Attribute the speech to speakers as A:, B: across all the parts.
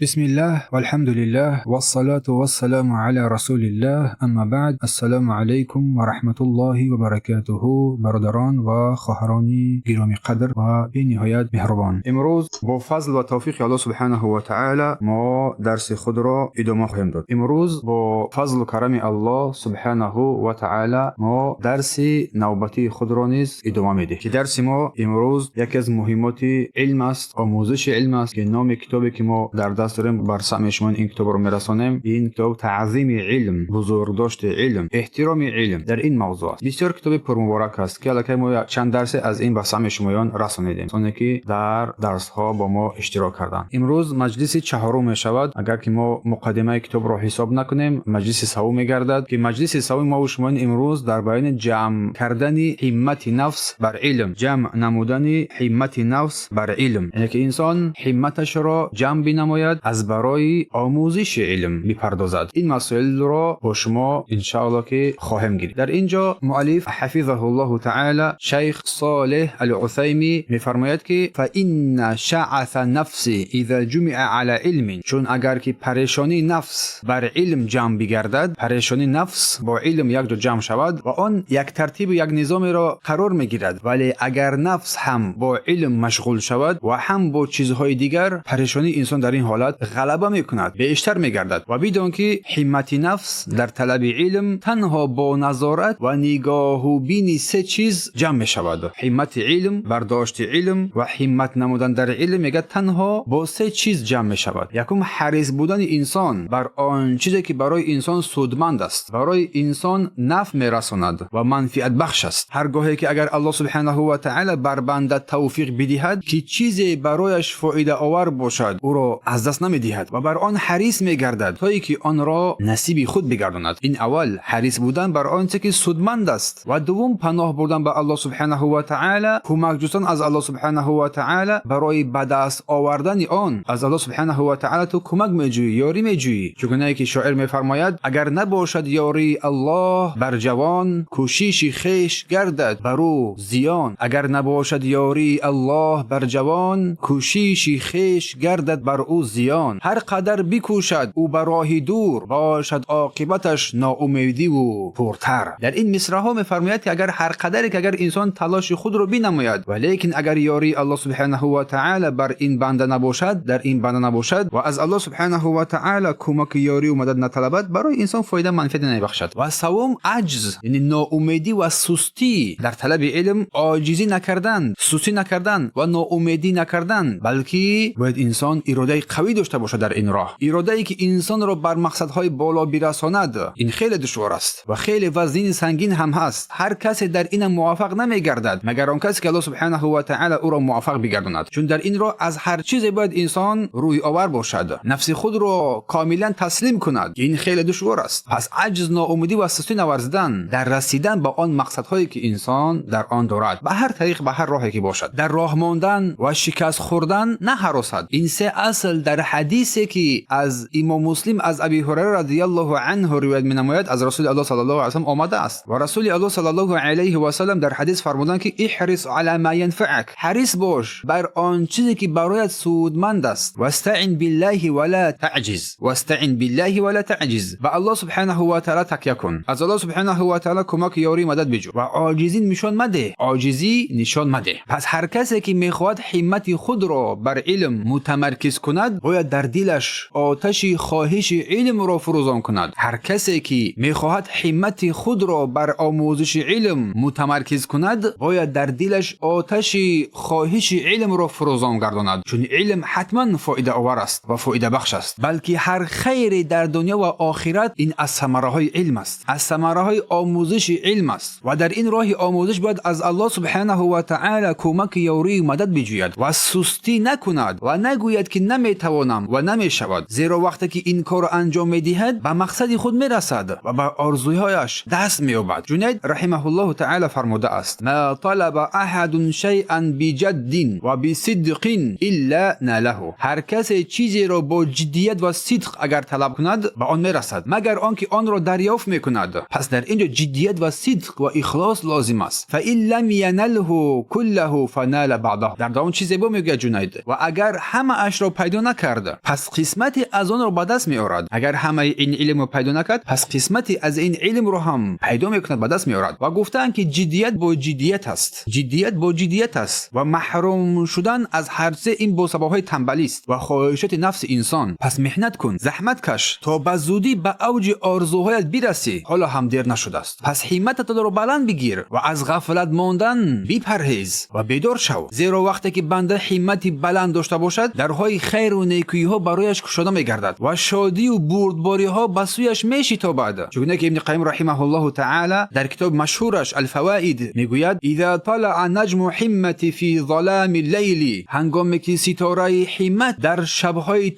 A: بسم الله والحمد لله والصلاة والسلام على رسول الله، اما بعد، السلام علیکم و رحمة الله و برکاته. برادران و خواهران گرامی قدر و بینهایت مهربان، امروز با فضل و توفیق الله سبحانه و تعالی ما درس خود را ادامه خواهیم داد. امروز با فضل و کرم الله سبحانه و تعالی ما درس نوبتی خود را نیز ادامه میدهیم که درس ما امروز یکی از مهمات علم است، آموزش علم است که نام کتابی که ما در دست داریم، بر سمع شما این کتاب رو میرسانیم، این کتاب تعظیم علم، بزرگداشت علم، احترام علم در این موضوع است. بسیار کتاب پرمبارک است که الکی ما چند درس از این به سمع شمایان رسانیدیم، کسانی که در درس ها با ما اشتراک کردند. امروز مجلس چهارم می شود. اگر که ما مقدمه کتاب را حساب نکنیم، مجلس سوم میگردد که مجلس سوم ما و شما امروز در بیان جمع کردن همت نفس بر علم، جمع نمودن همت نفس بر علم، یعنی که انسان همتش را جمع بنماید، از برای آموزش علم بپردازد. این مسائل را با شما انشاءالله که خواهیم گرفت. در اینجا مؤلف حفظه الله تعالی، شیخ صالح العثیمی، میفرماید که فإن شعث النفس اذا جمع على علم، چون اگر که پریشانی نفس بر علم جمع بگردد، پریشانی نفس با علم یک جا جمع شود و آن یک ترتیب و یک نظام را قرار میگیرد. ولی اگر نفس هم با علم مشغول شود و هم با چیزهای دیگر، پریشانی انسان در این حالت غلبه میکند، بیشتر میگردد. و بدان که همت نفس در طلب علم تنها با نظارت و نگاه و بینی سه چیز جمع می شود. همت علم، برداشت علم و همت نمودن در علم، میگه تنها با سه چیز جمع می شود. یکم، حریص بودن انسان بر آن چیزی که برای انسان سودمند است، برای انسان نفع میرساند و منفعت بخش است. هرگاهی که اگر الله سبحانه و تعالی بر بنده توفیق بدهد که چیزی برایش فایده آور باشد، او را از دست نمیدهد و بر آن حریص میگردد تا اینکه آن را نصیب خود بگرداند. این اول، حریص بودن بر آنچه که سودمند است. و دوم، پناه بردن به الله سبحانه و تعالی، کمک جستن از الله سبحانه و تعالی برای به دست آوردن آن. از الله سبحانه و تعالی تو کمک میجویی، یاری میجویی. چگونه که شاعر میفرماید: اگر نباشد یاری الله بر جوان، کوشش خویش گردد بر او زیان. اگر نباشد یاری الله بر جوان، کوشش خویش گردد بر او زیان. هر قدر بکوشد او به راه دور، باشد عاقبتش ناامیدی و پرتر. در این مصرع ها میفرماید که اگر هر قدری که اگر انسان تلاش خود رو بینماید و لیکن اگر یاری الله سبحانه و تعالی بر این بنده نباشد، در این بنده نباشد و از الله سبحانه و تعالی کمک، یاری و مدد نطلبد، برای انسان فایده، منفعت نمیبخشد. و سوم، عجز، یعنی ناامیدی و سستی در طلب علم، عاجزی نکردن، سستی نکردن و ناامیدی نکردن، بلکه باید انسان اراده قوی داشته باشد در این راه، اراده ای که انسان را بر مقصدهای بالا برساند. این خیلی دشوار است و خیلی وزین سنگین هم هست. هر کسی در این موفق نمیگردد، مگر آن کسی که الله سبحانه و تعالی او را موفق بگرداند. چون در این راه از هر چیزی باید انسان روی آور باشد، نفس خود را کاملا تسلیم کند. این خیلی دشوار است. پس عجز، ناامیدی و سستی نورزیدن در رسیدن به آن مقصدهایی که انسان در آن دارد، به هر طریق، به هر راهی که باشد، در راه ماندن و شکست خوردن نهراسد. این سه اصل در حدیثی که از امام مسلم از ابی هریره رضی الله عنه روایت مینماید، از رسول الله صلی الله علیه و سلم آمده است و رسول الله صلی الله علیه و سلم در حدیث فرمودند که احرص علی ما ینفعک، حریص باش بر آن چیزی که برایت سودمند است. واستعن بالله ولا تعجز، واستعن بالله ولا تعجز. به الله سبحانه و تعالی تکیه کن، از الله سبحانه و تعالی کمک، یاری، مدد بجو و عاجزی نشان مده، عاجزی نشان مده. پس هر کسی که میخواهد همت خود را بر علم متمرکز کند، باید در دلش آتش خواهش علم را فروزان کند. هر کسی که میخواهد همت خود را بر آموزش علم متمرکز کند، باید در دلش آتش خواهش علم را فروزان گرداند، چون علم حتما فایده آور است و فایده بخش است، بلکه هر خیری در دنیا و آخرت این از ثمره های علم است، از ثمره های آموزش علم است. و در این راه آموزش باید از الله سبحانه و تعالی کمک، یاری، مدد بجوید و سستی نکند و نگوید که نمیتوانم و نمیشود، زیرا وقتی که این کار انجام میدهد، به مقصد خود میرسد و به آرزوهایش دست مییابد. جنید رحمه الله تعالی فرموده است: ما طلب احد شیئا بجد و بصدق الا ناله. هر کسی چیزی را با جدیت و صدق اگر طلب کند، به آن میرسد، مگر آنکه آن را دریافت میکند. پس در اینجا جدیت و صدق و اخلاص لازم است. فإن لم ينله كله فنال بعضه. در دوام چیزی با میگه جنید: و اگر همه اش را پیدا نکرد накард, пас қисмате аз онро ба даст меорад. Агар ҳамаи ин илмро пайдо накард, пас қисмате аз ин илмро ҳам пайдо мекунад, ба даст меорад. Ва гуфтаанд, ки ҷиддият бо ҷиддият аст. Ҷиддият бо ҷиддият аст ва маҳрум шудан аз ҳар се ин бо сабабҳои тамбалист ва хоҳишоти нафси инсон. Пас меҳнат кун, заҳмат каш, то ба зудӣ ба авҷи орзуҳоят бирасӣ. Ҳоло ҳам дер нашудааст. Пас ҳиммататро баланд бигир ва аз ғафлат мондан бипарҳез ва бедор шав. Зеро вақте ки банда ҳиммати баланд дошта бошад, дарҳои хайру некӯиҳо барояш кушода мегардад ва шодию бурдбориҳо ба сӯяш мешитобад. Чунон ки Ибни Қайим раҳимаҳуллоҳу таъала дар китоби машҳураш Алфаваид мегӯяд: إذا طلع نجم الهمة في ظلام الليل, ҳангоме ки ситораи ҳиммат дар шабҳои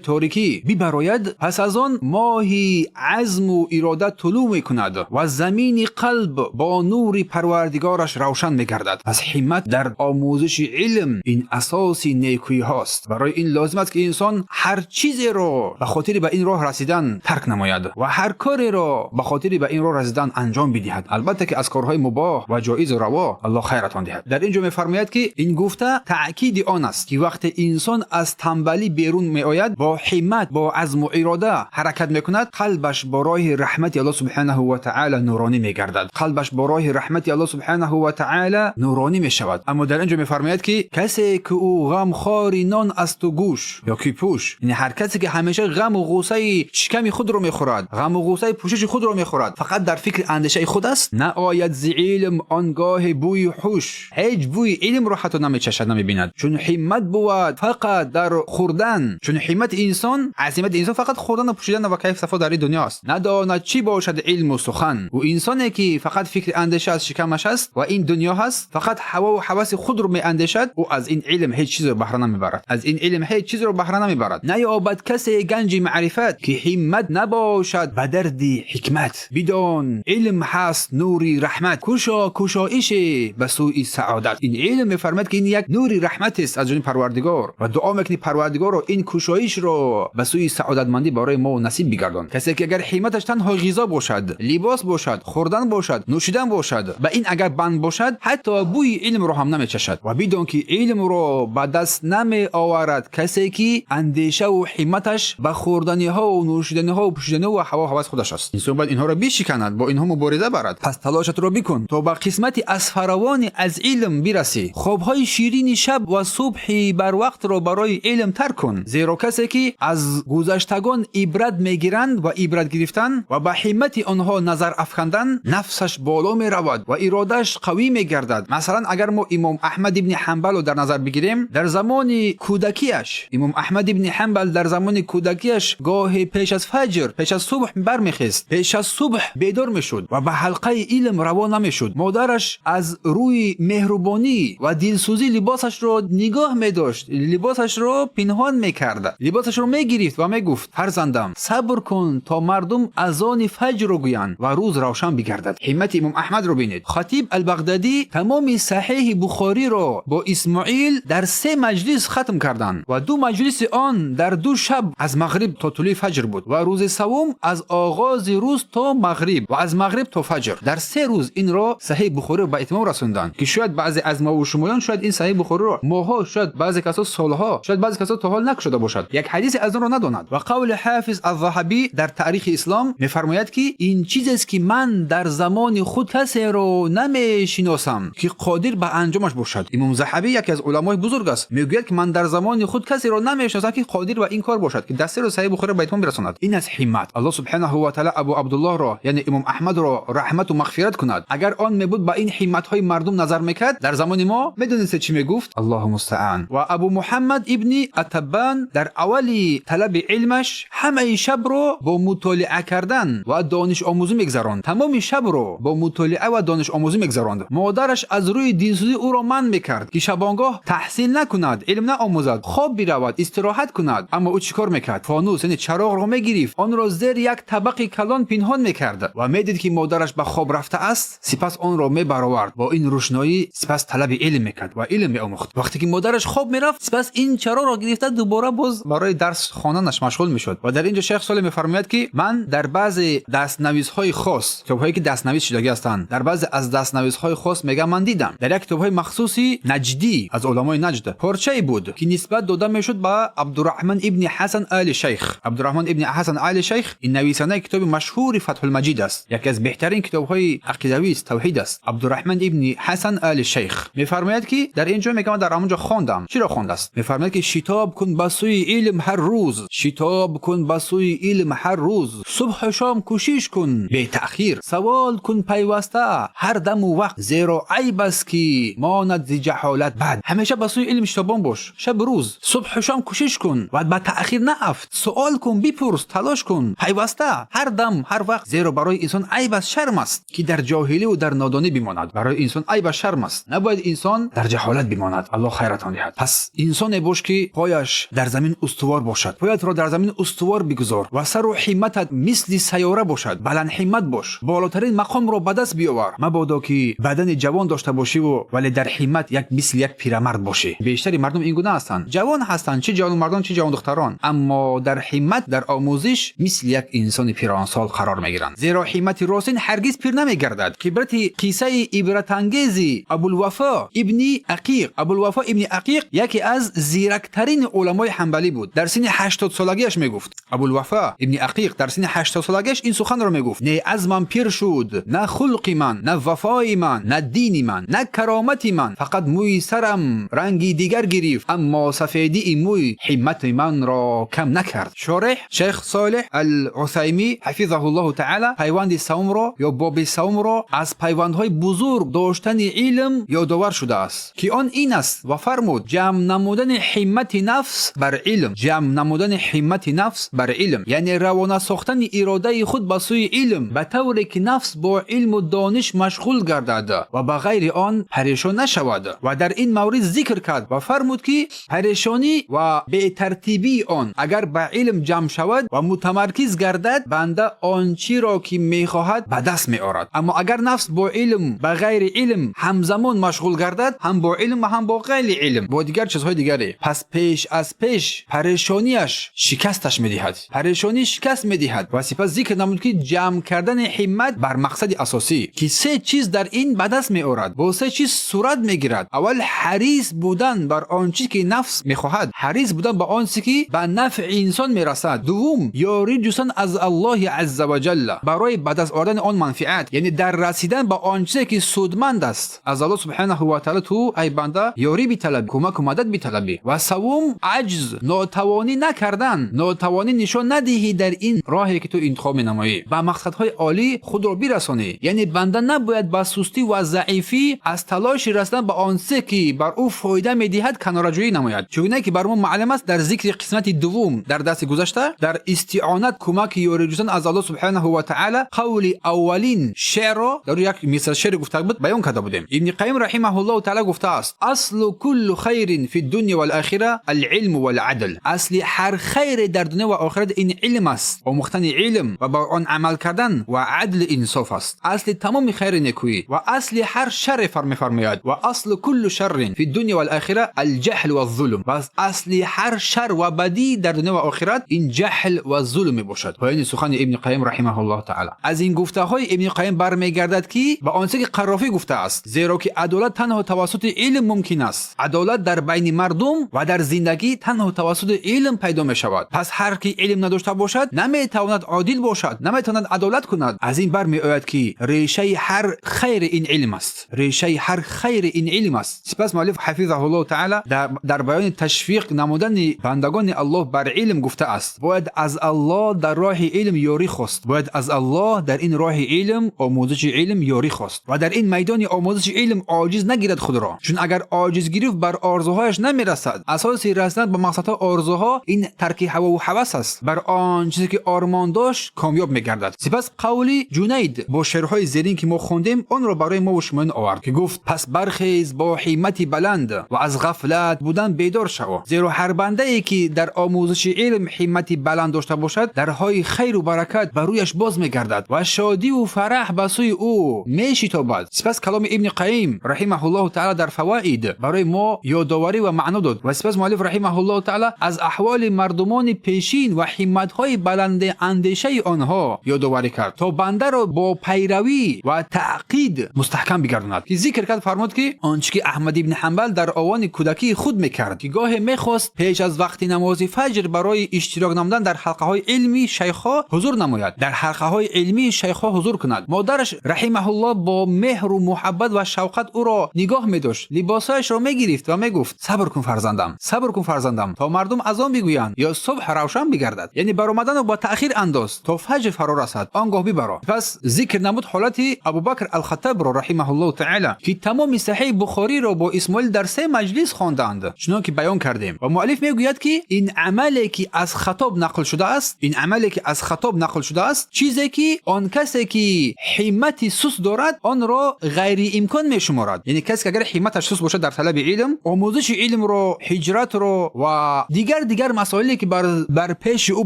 A: торикӣ бибарояд, пас аз он моҳи азму ирода тулӯъ мекунад ва замини қалб бо нури Парвардигораш равшан мегардад. Пас ҳиммат дар омӯзиши илм ин асоси некӯиҳост. Барои ин лозим аст, ки инсон ҳар чизеро ба хотири ба ин роҳ расидан тарк намояд ва ҳар кореро ба хотири ба ин роҳ расидан анҷом бидиҳад. Албатта, ки аз корҳои мубоҳ ва ҷоизу раво. Аллоҳ хайратон диҳад. Дар ин ҷо мефармояд, ки ин гуфта таъкиди он аст, ки вақте инсон аз тамбалӣ берун меояд, бо ҳиммат, бо азму ирода ҳаракат мекунад, қалбаш бо роҳи раҳмати Аллоҳ субҳанаҳу ва таъала нуронӣ мегардад, қалбаш бо роҳи раҳмати Аллоҳ субҳанаҳу ва таъала нуронӣ мешавад. Аммо дар ин ҷо мефармояд, ки касе ки ӯ ғамхори нон асту гӯш ё ки пӯш, яъне ҳар касе ки ҳамеша ғаму ғуссаи шиками худро мехӯрад, ғаму ғуссаи пӯшиши худро мехӯрад, фақат дар фикри андешаи худ аст, наояд зи илм он гоҳе бӯи хуш, ҳеҷ бӯи илмро ҳатто намечашад, намебинад. Чун ҳиммат бувад фақат дар хӯрдан, чун ҳиммати инсон, азимати инсон фақат хӯрдану пӯшидан ва кайф сафо дар ин дунё аст, надонад чӣ бошад илму сухан. Ӯ инсоне ки фақат фикри андеша аз шикамаш аст ва ин дунё ҳаст, фақат ҳавову ҳаваси худро меандешад, ӯ аз ин илм ҳеҷ чизро баҳра намебарад, аз ин илм ҳеҷ чизро баҳра намебарад. Наёбад касе ганҷи маърифат, ки ҳиммат набошад ба дарди ҳикмат. Бидон, илм ҳаст нури раҳмат, кушо кушоише ба сӯи саодат. Ин илм, мефармояд, ки ин як нури раҳмат аст аз ҷониби Парвардигор ва дуо мекунӣ Парвардигорро, ин кушоишро ба сӯи саодатмандӣ барои мо насиб бигардон. Касе ки агар ҳимматаш танҳо ғизо бошад, либос бошад, хӯрдан бошад, нӯшидан бошад, ба ин агар банд бошад, ҳатто бӯи илмро ҳам намечашад. Ва бидон, ки илмро ба даст намеоварад касе ки андешаву ҳимматаш ба хӯрданиҳову нӯшиданиҳову пӯшиданиҳо ва ҳаво ҳавас худаш аст. Инсон бояд инҳоро бишиканад, бо инҳо мубориза барад. Пас талошатро бикун, то ба қисмати аз фаравони аз илм бирасӣ. Хобҳои ширини шаб ва субҳи барвақтро барои илм тарк кун, зеро касе ки аз гузаштагон ибрат мегиранд ва ибрат гирифтан ва ба ҳиммати онҳо назар афкандан, нафсаш боло меравад ва иродааш қавӣ мегардад. Масалан, агар мо Имом Аҳмад ибни Ҳанбалро дар назар бигирем, дар замони кӯдакиаш, Имом Аҳмад ибни Ҳанбал дар замони кӯдакиаш гоҳе пеш аз фаҷр, пеш аз субҳ бармехест, пеш аз субҳ бедор мешуд ва ба ҳалқаи илм раво намешуд. Модараш аз рӯи меҳрубонӣ ва дилсӯзӣ либосашро нигоҳ медошт, либосашро пинҳон мекард, либосашро мегирифт ва мегуфт: «Фарзандам, сабр кун, то мардум азони фаҷрро гӯянд ва рӯз равшан бигардад». Ҳиммати Имом Аҳмадро бинед. Хатиб Албағдадӣ тамоми Саҳеҳи Бухориро бо Исмоил дар се маҷлис хатм карданд ва ду маҷлиси он дар 2 шаб аз мағриб то тулӯи фаҷр буд ва рӯзи савум аз оғози рӯз то мағриб ва аз мағриб то фаҷр. Дар 3 рӯз инро, Саҳеҳи Бухориро, ба итмом расонданд, ки шояд баъзе аз мову шумоён шояд ин Саҳеҳи Бухориро моҳҳо, шояд баъзе касо солҳо, шояд баъзе касо то ҳол накушода бошад, як ҳадисе аз онро надонад. Ва қавли Ҳофиз Аззаҳабӣ дар Таърихи Ислом мефармояд, ки ин чизест, ки ман дар замони худ касеро намешиносам, ки қодир ба анҷомаш бошад. Имом Заҳабӣ яке аз уламои бузург аст, мегӯяд, ки ман дар замони худ касеро намешиносам, ки қодир ба ин кор бошад, ки дар 3 рӯз Саҳеҳи Бухориро ба итмом бирасонад. Ин аз ҳиммат. Аллоҳ субҳанаҳу ва таъала Абу Абдуллоҳро, яъне Имом Аҳмадро, раҳмату мағфират кунад. Агар он мебуд, ба ин ҳимматҳои мардум назар мекард дар замони мо, медонистед, чӣ мегуфт? Аллоҳу мустаан. Ва Абу Муҳаммад ибни Атаббан дар аввали талаби илмаш ҳамаи шабро бо мутолиа кардан ва донишомӯзӣ мегзаронд, тамоми шабро бо мутолиа ва донишомӯзӣ мегзаронд. Модараш аз рӯи дилсӯзӣ ӯро манъ мекард, ки шабонгоҳ таҳсил накунад, илм наомӯзад, хоб биравад, истироҳат кунад. Аммо ӯ чӣ кор мекард? Фонус, яъне чароғро мегирифт, онро зери як табақи калон пинҳон мекард ва медид, ки модараш ба хоб рафтааст, сипас онро мебаровард. Бо ин рӯшноӣ сипас талаби илм мекард ва илм меомӯхт. Вақте ки модараш хоб мерафт, сипас ин чароғро гирифта, дубора боз барои дарс хонданаш машғул мешуд. Ва дар ин ҷо шайх Солеҳ мефармояд, ки ман дар баъзе дастнависҳои хос, китобҳое ки дастнавис шудагӣ ҳастанд, дар баъзе аз дастнависҳои хос, мегӯям, ман дидам, дар як китобҳои махсуси наҷдӣ аз уламои Наҷд порчае буд, ки нисбат нисбат дода мешуд ба Абдурраҳмон ибни Ҳасан Оли Шайх. Абдурраҳмон ибни Ҳасан Оли Шайх ин нависандаи китоби машҳури Фатҳулмаҷид аст, яке аз беҳтарин китобҳои ақидавӣ аст, тавҳид аст. Абдурраҳмон ибни Ҳасан Оли Шайх мефармояд, ки дар ин ҷо мегӯям, дар ҳамон ҷо хондам. Чиро хондааст? Мефармояд, ки шитоб кун ба сӯи илм ҳар рӯз, шитоб кун ба сӯи илм ҳар рӯз, субҳу шом кӯшиш кун бетаъхир, савол кун пайваста ҳар даму вақт, зеро айб аст, ки монад зи ҷаҳолат бад. Ҳамеша ба сӯи илм шитобон бош, шабу рӯз, субҳу шом кӯшиш кун ва ба таъхир наафт. Суол кун, бипурс, талош кун пайваста, ҳар дам, ҳар вақт, зеро барои инсон айб аст, шарм аст, ки дар ҷоҳиливу дар нодонӣ бимонад. Барои инсон айб аст, шарм аст, набояд инсон дар ҷаҳолат бимонад. Аллоҳ хайратон диҳад. Пас инсоне бош, ки пояш дар замин устувор бошад. Поятро дар замин устувор бигузор ва сару ҳимматат мисли сайёра бошад. Баландҳиммат бош, болотарин мақомро ба даст биёвар. Мабодо ки бадани ҷавон дошта бошиву вале дар ҳиммат як мисли як пирамард бошӣ. Бештари мардум ин гуна ҳастанд, ҷавон ҳастанд, чӣ ҷавонмардон, чӣ ҷавондухтарон, аммо дар ҳиммат, дар омӯзиш мисли як инсони пиронсол қарор мегиранд, зеро ҳиммати ростин ҳаргиз пир намегардад. Қибрати қиссаи ибратангези Абулвафо ибни Ақиқ. Абулвафо ибни Ақиқ яке аз зирактарин уламои ҳанбалӣ буд. Дар синни 80-солагиаш мегуфт, Абулвафо ибни Ақиқ дар синни 80-солагиаш ин суханро мегуфт: «Не азмам пир шуд, на хулқи ман, на вафои ман, на дини ман, на каромати ман. Фақат мӯи сарам ранги дигар гирифт, аммо сафедии мӯй ҳиммати манро кам накард». Шореҳ Шайх Солеҳ Ал-Усаймӣ ҳафизаҳуллоҳу таала пайванди савмро ё боби савмро аз пайвандҳои бузург доштани илм ёдовар шудааст, ки он ин аст, ва фармуд: ҷамъ намудани ҳиммати нафс бар илм, ҷамъ намудани ҳиммати нафс бар илм, яъне равона сохтани иродаи худ ба сӯи илм, ба тавре ки нафс бо илму дониш машғул гардад ва ба ғайри он парешон нашавад. Ва дар ин маврид зикр кард ва фармуд, ки парешонӣ ва бетартибии он агар ба илм ҷамъ шавад ва мутамаркиз гардад, банда он чиро ки мехоҳад, ба даст меорад. Аммо агар нафс бо илм, ба ғайри илм ҳамзамон машғул гардад, ҳам бо илм ва ҳам бо ғайри илм, бо дигар чизҳои дигаре, пас пеш аз пеш парешониаш шикасташ медиҳад, парешонӣ шикаст медиҳад. Ва сипас зикр намуд, ки ҷамъ кардани ҳиммат бар мақсади асосӣ, ки се чиз дар ин ба даст меорад, бо се чиз сурат мегирад. Аввал, ҳарис будан бар он чиз, ки нафс мехоҳад, ҳарис будан ба он чизе, ки ба нафъи инсон мерасад. Дуввум, ёрӣ ҷустан аз Аллоҳи азза ва ҷалла барои ба даст овардани он манфиат, яъне дар расидан ба он чизе, ки судманд аст, аз Аллоҳ субҳанаҳу ва таала ту, ай банда, ёрӣ биталабӣ, кӯмаку мадад биталабӣ. Ва саввум, аҷз, нотавонӣ накардан, нотавонӣ нишон надиҳӣ дар ин роҳе, ки ту интихоб менамоӣ, ба мақсадҳои олӣ худро бирасонӣ. Яъне банда набояд ба сустӣ ва заифӣ аз талоши расидан ба он чизе, ки бар ӯ фоида медиҳад, канораҷӯӣ намояд. Чугуне ки бар мо маълум аст, дар зикри қисмати дуввум дар дарси гузашта, дар истионат, кӯмаки ёрӣ ҷустан аз Аллоҳ субҳанаҳу ва таала, қавли аввалин шеърро дар як мисра шеъре гуфта буд, баён карда будем. Ибни Қайим раҳимаҳуллоҳу таала гуфтааст: «أصل كل خير في الدنيا والآخرة العلم والعدل». Асли ҳар хайре дар дунё ва охират ин илм аст, омӯхтани илм ва ба он амал кардан ва адли, инсоф аст, асли тамоми хайри некӯӣ. Ва асли ҳар шарре мефармояд: «وأصل كل شر في الدنيا والآخرة الجهل والظلم». Ва асли ҳар шар ва бадӣ дар дунё ва охират ин ҷаҳл ва зулм мебошад. Поёни сухани Ибни Қайим раҳимаҳуллоҳ таала. Аз ин гуфтаҳои Ибни Қайим бармегардад, ки ба он чизе, ки Қаррофӣ гуфтааст, зеро ки адолат танҳо тавассути илм мумкин аст. Адолат дар байни мардум ва дар зиндагӣ танҳо тавассути илм пайдо мешавад. Пас ҳар ки илм надошта бошад, наметавонад одил бошад, наметавонад адолат кунад. Аз ин бармеояд, ки решаи ҳар хайри ин илм аст, решаи ҳар хайри ин илм аст. Сипас муаллиф ҳафизаҳуллоҳу таала дар баёни ташвиқ намудани бандагони Аллоҳ бар илм гуфтааст: бояд аз Аллоҳ дар роҳи илм ёрӣ хост, бояд аз Аллоҳ дар ин роҳи илм, омӯзиши илм ёрӣ хост ва дар ин майдони омӯзиши илм оҷиз нагирад худро, чун агар оҷиз гирифт, бар орзуҳояш намерасад. Асоси расидан ба мақсадҳо, орзуҳо ин тарки ҳавову ҳавас аст. Бар он чизе, ки ормон дошт, комёб мегардад. Сипас қавли Ҷунайд бо шеърҳои зерин, ки мо хондем, онро барои мо шумоён овард, ки гуфт: «Пас бархез бо ҳиммати баланд ва аз ғафлат будан бедор шав, зеро ҳар бандае, ки дар омӯзиши илм ҳиммати баланд дошта бошад, дарҳои хайру баракат ба рӯяш боз мегардад ва шодиву фараҳ ба сӯи ӯ мешитобад». Сипас каломи Ибни Қайим раҳимаҳуллоҳу таала дар Фавоид барои мо ёдоварӣ ва маъно дод. Ва сипас муаллиф раҳимаҳуллоҳу таала аз аҳволи мардумони пешин ва ҳимматҳои баланд андешаи онҳо ёдоварӣ кард, то бандаро бо пайравӣ ва таъқид мустаҳкам бигардонад. Ки зикр кард, фармуд ки он чӣ ки Аҳмад ибни Ҳанбал дар овони кӯдакии худ мекард, ки гоҳе мехост пеш аз вақти намози фаҷр барои иштирок намудан дар ҳалқаҳои илмии шайхҳо ҳузур намояд, дар ҳалқаҳои илмии шайхҳо ҳузур кунад. Модараш раҳимаҳуллоҳ бо меҳру муҳаббат ва шавқат ӯро нигоҳ медошт, либосҳояшро мегирифт ва мегуфт: сабр кун фарзандам, сабр кун фарзандам, то мардум азон бигӯянд ё субҳ равшан бигардад. Яъне баромаданро ба таъхир андоз то фаҷр фаро расад, он гоҳ бибаро. Пас зикр намуд ҳолати Абубакр Алхаттабро раҳимаҳуллоҳу таъала, ки тамоми Саҳеҳи Бухориро бо Исмоил дар се маҷлис хонданд, чунон ки баён кардем. Ва муаллиф мегӯяд ки ин амале ки аз Хаттоб нақл шудааст, ин амале ки аз Хаттоб нақл шудааст, чизе ки он касе ки ҳиммати суст дорад онро ғайриимкон мешуморад. Яъне касе ки агар ҳимматаш суст бошад дар талаби илм, омӯзиши илмро, ҳиҷратро ва дигар масоиле ки бар пеши ӯ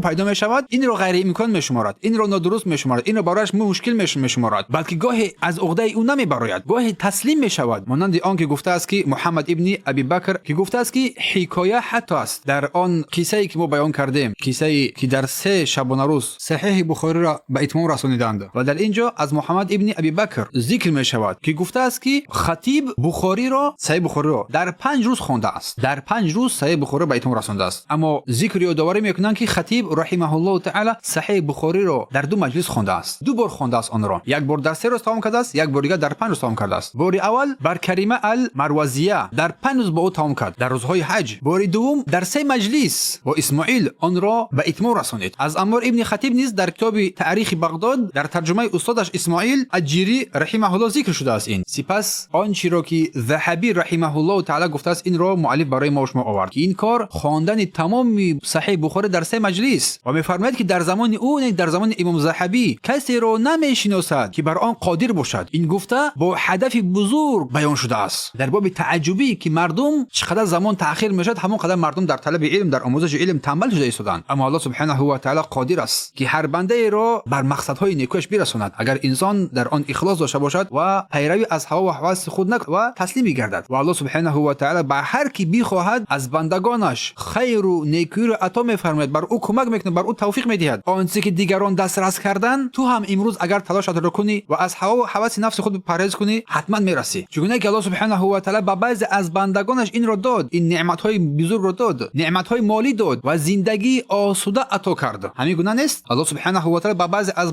A: пайдо мешавад, инро ғайриимкон мешуморад, инро нодуруст мешуморад, инро барояш мушкил мешуморад, балки гоҳе аз уҳдаи ӯ намебарояд, гоҳе таслим мешавад. Монанди он ки гуфтааст ки Муҳаммад ибни Аби Бакр, ки гуфтааст ки ҳикоя ҳатто аст дар он қиссае ки мо баён кардем, қиссае ки дар се шабонарӯз Саҳеҳи Бухориро ба итмом расониданд. Ва дар ин ҷо аз Муҳаммад ибни Аби Бакр зикр мешавад, ки гуфтааст ки Хатиб Бухориро, Саҳеҳи Бухориро дар 5 рӯз хондааст, дар 5 рӯз Саҳеҳи Бухориро ба итмом расондааст. Аммо зикр ёдоварӣ мекунанд ки Хатиб раҳимаҳуллоҳу таъала Саҳеҳи Бухориро дар 2 маҷлис хондааст, 2 бор хондааст онро, як бор дар 3 рӯз тамом кардааст, як бор дигар дар 5 рӯз тамом кардааст. Бори аввал бар Карима ал-Марвазия дар 5 рӯз бо ӯ тамом кард дар рӯзҳои ҳаҷ. Бори дуввум дар 3 маҷлис бо Исмоил онро ба итмом расонид. Аз Аммор ибни Хатиб низ дар китоби Таърихи Бағдод дар тарҷумаи устодаш Исмоил Аҷирӣ раҳимаҳуллоҳ зикр шудааст ин. Сипас он чиро ки Заҳабӣ раҳимаҳуллоҳу таъала гуфтааст, инро муаллиф барои мо шумо овард, ки ин кор хондани тамоми Саҳеҳи Бухорӣ дар 3 маҷлис. Ва мефармояд ки дар замони ӯ, дар замони Имом Заҳабӣ, касеро намешиносад ки бар он қодир бошад. Ин гуфта бо ҳадафи бузург баён шудааст дар боби таъаҷҷубӣ, ки мардум чӣ қадар замон таъхир мешавад, ҳамон қадар мардум дар талаби илм, дар омӯзиши илм танбал шуда истоданд. Аммо Аллоҳ субҳанаҳу ва таъала қодир аст ки ҳар бандаеро бар мақсадҳои некӯяш бирасонад, агар инсон дар он ихлос дошта бошад ва пайравӣ аз ҳаво ва ҳаваси худ накунад ва таслим бигардад. Ва Аллоҳ субҳанаҳу ва таъала ба ҳар ки бихоҳад аз бандагонаш хайру некӯиро ато мефармояд, бар ӯ кӯмак мекунад, бар ӯ тавфиқ медиҳад. Он чизе ки дигарон дастрас кардан, ту ҳам имрӯз агар талошатро кунӣ ва аз ҳаво ва ҳаваси нафси худ парҳез кунӣ, ҳатман мерасӣ. Чунки Аллоҳ субҳанаҳу ва таъала ба баъзе аз бандагонаш инро дод, ин неъматҳои бузургро дод, неъматҳои молӣ дод ва зиндагии осуда ато кард. Ҳамин гуна нест? Аллоҳ субҳанаҳу ва таъала ба баъзе аз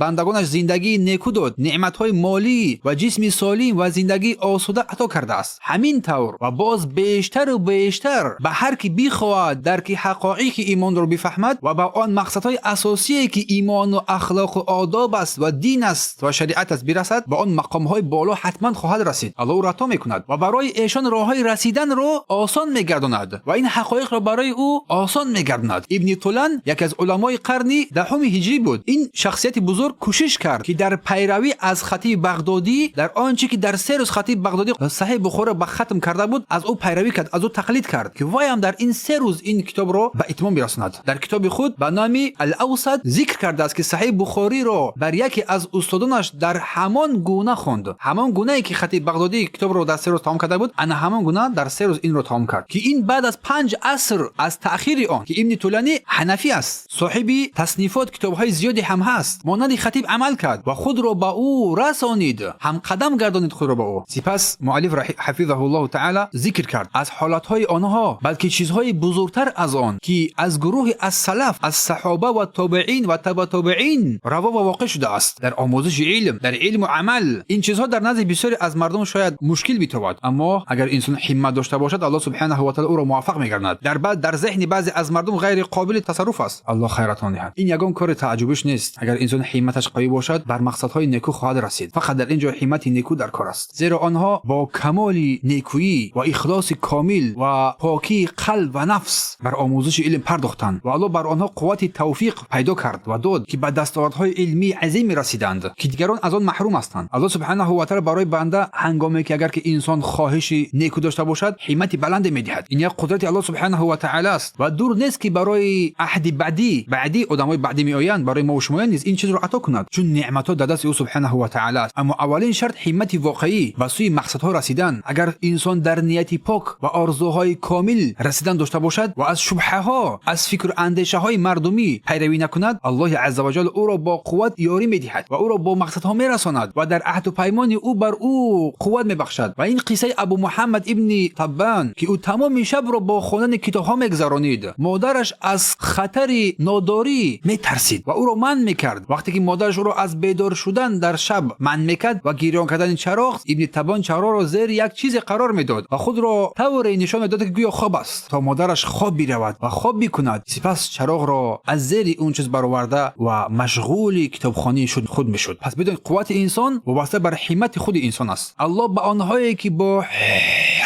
A: бандагонаш зиндагии некӯ дод, неъматҳои молӣ ва ҷисми солим ва зиндагии осуда ато кардааст. Ҳамин тавр ва боз бештару бештар ба ҳар ки бихоҳад дарки ҳақоиқи имонро бифаҳмад ва ба он мақсадҳои асосие ки имону ахлоқу одоб аст ва дин аст ва шариат аст бирасад, ба он мақомҳои боло ҳатман хоҳад расид. Аллоҳ ӯро ато мекунад ва барои эшон роҳҳои расиданро осон мегардонад ва ин ҳақоиқро барои ӯ осон мегардонад. Ибни Тулан яке аз уламои қарни 10 ҳиҷрӣ буд. Ин шахсияти бузург кӯшиш кард ки дар пайравӣ аз Хатиби Бағдодӣ, дар он чӣ ки дар 3 рӯз Хатиби Бағдодӣ Саҳеҳи Бухориро ба хатм карда буд, аз ӯ пайравӣ кард, аз ӯ тақлид кард, ки вай ҳам дар ин 3 рӯз ин китобро ба итмом бирасонад. Дар китоби худ ба номи Ал-Авсат зикр кардааст ки Саҳеҳи Бухориро бар яке аз устодонаш дар ҳамон гуна хонд, ҳамон гунае ки Хатиби Бағдодӣ китобро дар 3 рӯз тамом карда буд, ана ҳамон гуна дар 3 рӯз инро тамом кард, ки ин баъд аз 5 аср аз таъхири он, ки Ибни Туланӣ ҳанафӣ аст, соҳиби таснифот, китобҳои зиёде ҳам ҳаст, монанди Хатиб амал кард ва худро ба ӯ расонид, ҳамқадам гардонид худро ба ӯ. Сипас муаллиф ҳафизаҳуллоҳу таъала зикр кард аз ҳолатҳои онҳо, балки чизҳои бузургтар аз он ки аз гурӯҳи аз салаф, аз саҳоба ва тобеин ва таба тобеин раво ва воқеъ шудааст дар омӯзиши илм, дар илму амал. Ин чизҳо дар назди бисёре аз мардум шояд мушкил битобад, аммо агар инсон ҳиммат дошта бошад, Аллоҳ субҳанаҳу ва таъала ӯро муваффақ мегардонад. Дар зеҳни баъзе аз мардум ғайри қобили тасарруф аст. Аллоҳ хайратон диҳад. Ин ягон кори тааҷҷубиш нест. Агар инсон ҳимматаш қавӣ бошад, бар мақсадҳои некӯ хоҳад расид. Фақат дар ин ҷо ҳиммати некӯ дар кор аст, зеро онҳо бо камоли некӯӣ ва ихлоси комил ва покии қалб ва нафс бар омӯзиши илм пардохтанд ва Аллоҳ бар онҳо қуввати тавфиқ пайдо кард ва дод, ки ба дастовардҳои илмии азиме расиданд, ки дигарон аз он маҳрум ҳастанд. Аллоҳ субҳанаҳу ва таъала барои банда ҳангоме ки агар ки инсон хоҳиши некӯ дошта бошад, ҳиммати баланде медиҳад. Ин як қудрати Аллоҳ субҳанаҳу ва таъала аст ва дур нест ки барои аҳди баъдӣ, одамҳои баъдӣ меоянд, барои мо ва шумоян низ ин чизро ато кунад, чун неъматҳо дар дасти ӯ субҳанаҳу ва таъала аст. Аммо аввалин шарт ҳиммати воқеӣ ба сӯи мақсадҳо расидан. Агар инсон дар нияти пок ва орзуҳои комил расидан дошта бошад ва аз шубҳаҳо, аз фикру андешаҳои мардумӣ пайравӣ накунад, Аллоҳи азза ва ҷалл ӯро бо қувват ёрӣ медиҳад ва ӯро бо мақсадҳо мерасонад ва дар аҳду паймони ӯ бар ӯ қувват мебахшад. Ва ин қиссаи Абу Муҳаммад ибни Таббан, ки ӯ тамоми шабро бо хондани китобҳо мегузаронид, модараш аз хатари нодорӣ метарсид ва ӯро манъ мекард. Вақте ки модараш ӯро аз бедор шудан дар шаб манъ мекард ва гирён кардани чароғ, Ибни Таббон чароғро зери як чизе қарор медод ва худро тавре нишон медод, ки гӯё хоб аст, то модараш хоб биравад ва хоб бикунад. Сипас чароғро аз зери он чиз бароварда ва машғули китобхонии худ мешуд. Пас бидонед, қуввати инсон вобаста бар ҳиммати худи инсон аст. Аллоҳ ба онҳое ки бо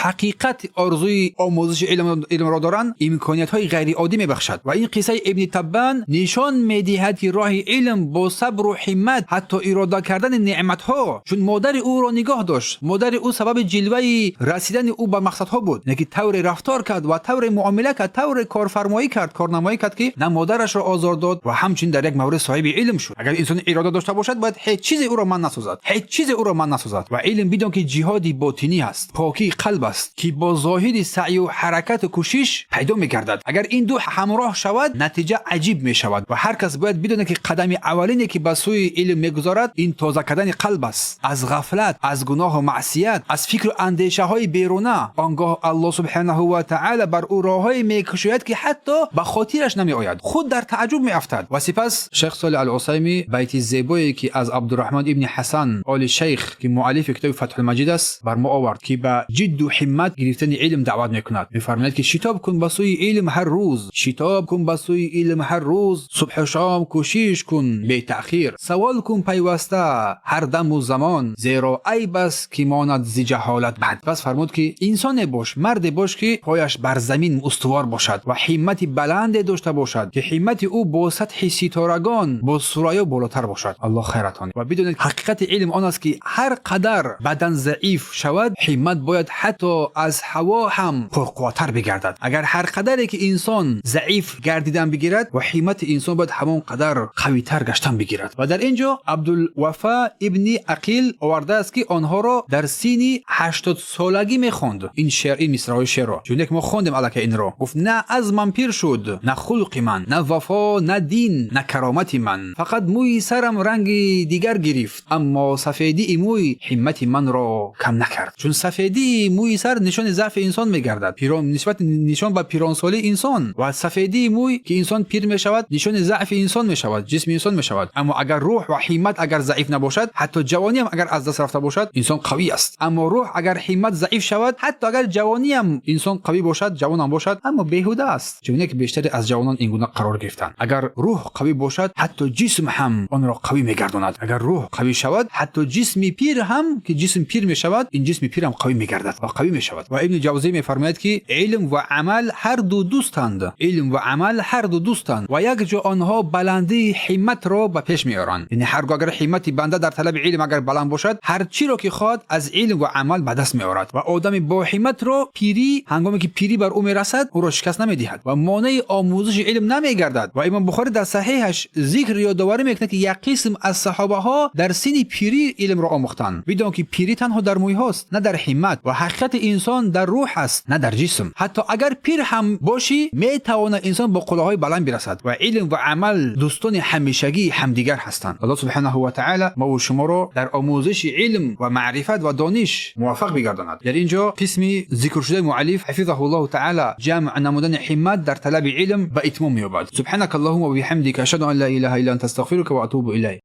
A: ҳақиқат орзуи омӯзиши илмро доранд, имкониятҳои ғайриоддӣ мебахшад. Ва ин қиссаи Ибни Таббан нишон медиҳад, ки роҳи илм бо сабру ҳиммат, ҳатто ирода кардани неъматҳо, чун модари ӯро нигоҳ дошт, модари ӯ сабаби ҷилваи расидани ӯ ба мақсадҳо буд, лекин тавре рафтор кард ва тавре муомила кард, тавре корфармоӣ кард, корнамоӣ кард, ки на модарашро озор дод ва ҳамчунин дар як маврид соҳиби илм шуд. Агар инсон ирода дошта бошад, бояд ҳеҷ чизе ӯро манъ насозад, ҳеҷ чизе ӯро манъ насозад. Ва илм, бидон, ки ҷиҳоди ботинӣ аст, покии қалб аст, ки бо зоҳири саъю ҳаракату кӯшиш пайдо мегардад. Агар ин ду ҳамроҳ шавад, натиҷа аҷиб мешавад. Ва ҳар кас бояд бидонад, ки қадами аввалине ки ба сӯи илм мегузорад, ин тоза кардани қалб аст аз ғафлат, аз гуноҳу маъсият, аз фикру андешаҳои беруна. Он гоҳ Аллоҳ субҳанаҳу ва таъала бар ӯ роҳҳое мекушояд, ки ҳатто ба хотираш намеояд, худ дар таъаҷҷуб меафтад. Ва сипас шайх Солеҳ ал Усайми байти зебое, ки аз Абдураҳмон ибни Ҳасан Оли Шайх, ки муаллифи китоби Фатҳулмаҷид аст, бар мо овард, ки ба ҷидду ҳиммат гирифтани илм даъват мекунад. Мефармояд, ки шитоб кун ба сӯи илм ҳар рӯз, шитоб кун ба сӯи илм ҳар рӯз, субҳу шом кӯшиш кун бетаъхир, савол кун пайваста ҳар даму замон, зеро айб аст ки монад зи ҷаҳолат бад. Пас фармуд, ки инсоне бош, марде бош, ки пояш бар замин устувор бошад ва ҳиммати баланде дошта бошад, ки ҳиммати ӯ бо сатҳи ситорагон, бо сурайё болотар бошад. Аллоҳ хайратон. Ва бидонед, ҳақиқати илм он аст, ки ҳар қадар бадан заиф шавад, ҳиммат бояд ҳатто аз ҳаво ҳам пурқувваттар бигардад. Агар ҳар қадаре ки инсон заиф гардидан бигирад, ва ҳиммати инсон бояд ҳамон қадар қавитар гаштан бигирад. Ва дар ин ҷо Абдулвафа ибни Ақил овардааст, ки онҳоро дар синни 80-солагӣ мехонд ин шеър, ин мисраҳои шеърро, чуне ки мо хондем аллакай инро. Гуфт: на азмам пир шуд, на хулқи ман, на вафо, на дин, на каромати ман, фақат мӯи сарам ранги дигар гирифт, аммо сафедии мӯй ҳиммати манро кам накард. Чун сафедии мӯи сар нишони заъфи инсон мегардад, пирон нисбати нишон ба пиронсолии инсон, ва сафедии мӯй, ки инсон пир мешавад, нишони заъфи инсон мешавад, ҷисми инсон мешавад. Аммо агар рӯҳ ва ҳиммат агар заиф набошад, ҳатто ҷавониам агар аз даст рафта бошад, инсон қавӣ аст. Аммо рӯҳ агар ҳиммат заиф шавад, ҳатто агар ҷавониам инсон қавӣ бошад, ҷавонам бошад, аммо беҳуда аст, чуне ки бештаре аз ҷавонон ин гуна қарор гирифтанд. Агар рӯҳ қавӣ бошад, ҳатто ҷисм ҳам онро қавӣ мегардонад. Агар рӯҳ қавӣ шавад, ҳатто ҷисми пир ҳам, ки ҷисм пир мешавад, ин ҷисми пирам қавӣ мегардад ва қавӣ мешавад. Ва Ибни Ҷавзӣ мефармояд, ки илм ва амал ҳар ду дӯстанд, илм ва амал ҳар ду дӯстанд ва як ҷо онҳо баландии ҳимматро ба пеш меоранд. Яъне ҳаргоҳ агар ҳиммати банда дар талаби илм агар баланд бошад, ҳар чиро ки хоҳад, аз илм ва амал ба даст меорад. Ва одами боҳимматро пирӣ, ҳангоме ки пирӣ бар ӯ мерасад, ӯро шикаст намедиҳад ва монеи омӯзиши илм намегардад. Ва Имом Бухорӣ дар Саҳеҳаш зикр ёдоварӣ мекунад, ки як қисм аз саҳобаҳо дар синни пирӣ илмро омӯхтанд. Бидон, ки пирӣ танҳо дар мӯйҳост, на дар ҳиммат, ва ҳақиқати инсон дар рӯҳ аст, на дар ҷисм. Ҳатто агар пир ҳам бошӣ, метавонад инсон бо қуллаҳои баланд бирасад. Ва илм ва амал дӯстони ҳамешагии ҳамдигар ҳастанд. Аллоҳ субҳанаҳу ва таъала мову шуморо дар омӯзиши илм ва маърифат ва дониш муваффақ бигардонад. Дар ин ҷо қисми зикршудаи муаллиф ҳафизаҳу ллоҳу таъала, ҷамъ намудани ҳиммат дар талаби илм, ба итмом меёбад. سبحانك اللهم وبحمدك، أشهد أن لا إله إلا أنت، أستغفرك وأتوب إليك.